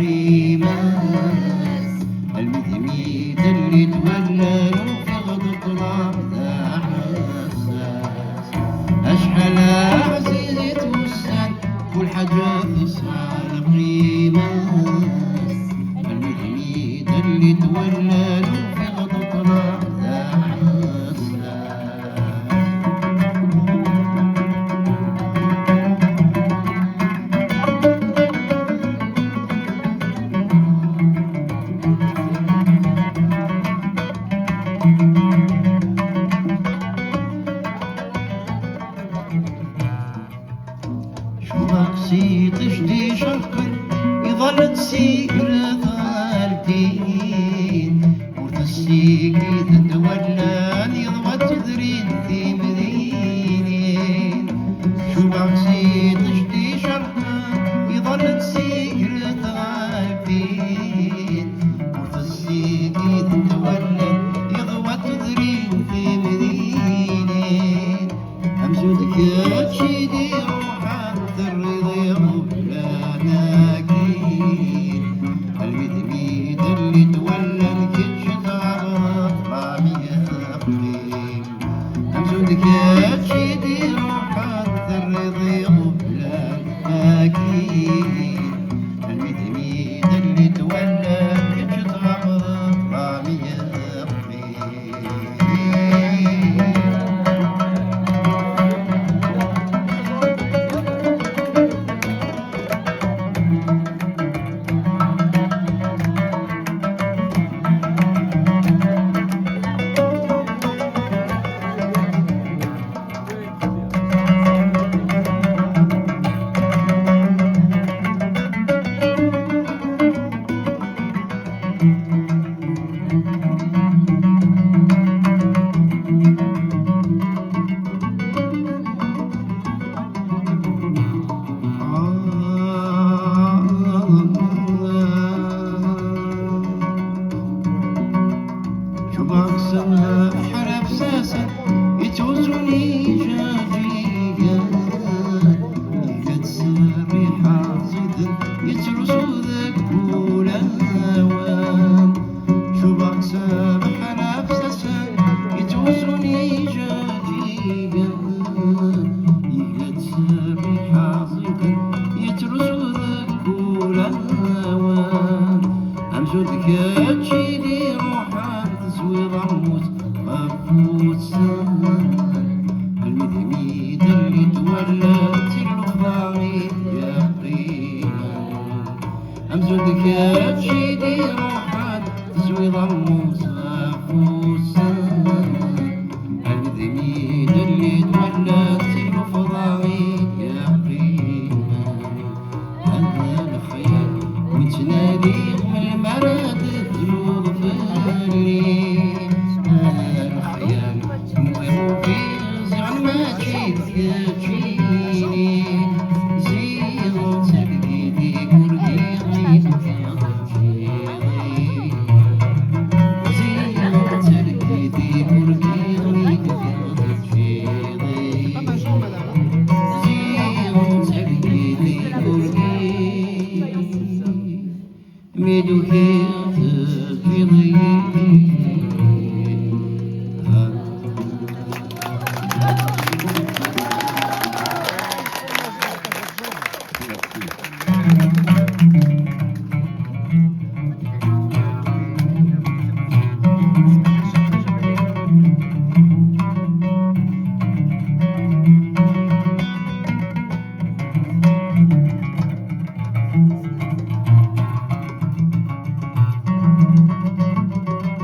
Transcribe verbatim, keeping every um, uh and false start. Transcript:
Imas, almi d mi d-telli twalla, ufiɣ-d ṭṭlam d aḥessas. Acḥal ɛzizit wussan, kul ḥaǧa tesɛa lqima-s. Almi d mi d-telli twalla, ufiɣ-d ṭṭlam d aḥessas. Cubaɣ s iṭij d-icerqen, iḍal-d si ger tɣaltin. Ur tessikid n wallan, yeḍwa tudrin timdinin. Cubaɣ s iṭij d-icerqen, iḍal-d si ger tɣaltin. Ur tessikid n wallan, yeḍwa tudrin timdinin. Amzun d kečč i d-iruḥen, terriḍ iɣeblan-agi. Almi d mi d-telli twalla, kečč tɣabeḍ ṭṭlam yeqqim. Amzun d kečč i d-iruḥen, terriḍ iɣeblan-agi. Almi d mi d-telli twalla, kečč tɣabeḍ ṭṭlam yeqqim. Cubaɣ s abeḥri afsasen, yettɛuzzun ijajigen. Iga-d s rriḥa ẓiden, yettrusu deg wulawen. Cubaɣ s abeḥri afsasen, yettɛuzzun ijajigen. Iga-d s rriḥa ẓiden, yettrusu deg wulawen. Amzun d kečč i d-iruḥen, tezwiḍ ammus ɣef wussan. Almi d mi d-telli twalla, d tilluxḍa i d-yeqqimen. Amzun d kečč i d-iruḥen, tezwiḍ ammus ɣef wussan. Almi d mi d-telli twalla, d tilluxḍa i d-yeqqimen. Hada lexyal ur ttnadiɣ melmi ara d-tluḍ fell-i. Hada lexyal nwiɣ ufiɣ ziɣen mačči d keččini. Ziɣen d targit i urgiɣ mi tefkiḍ teččiḍ-i. Ziɣen d targit i urgiɣ mi tefkiḍ teččiḍ-i. Ziɣen d targit i urgiɣ. Mi d-ukiɣ tebdiḍ-iyi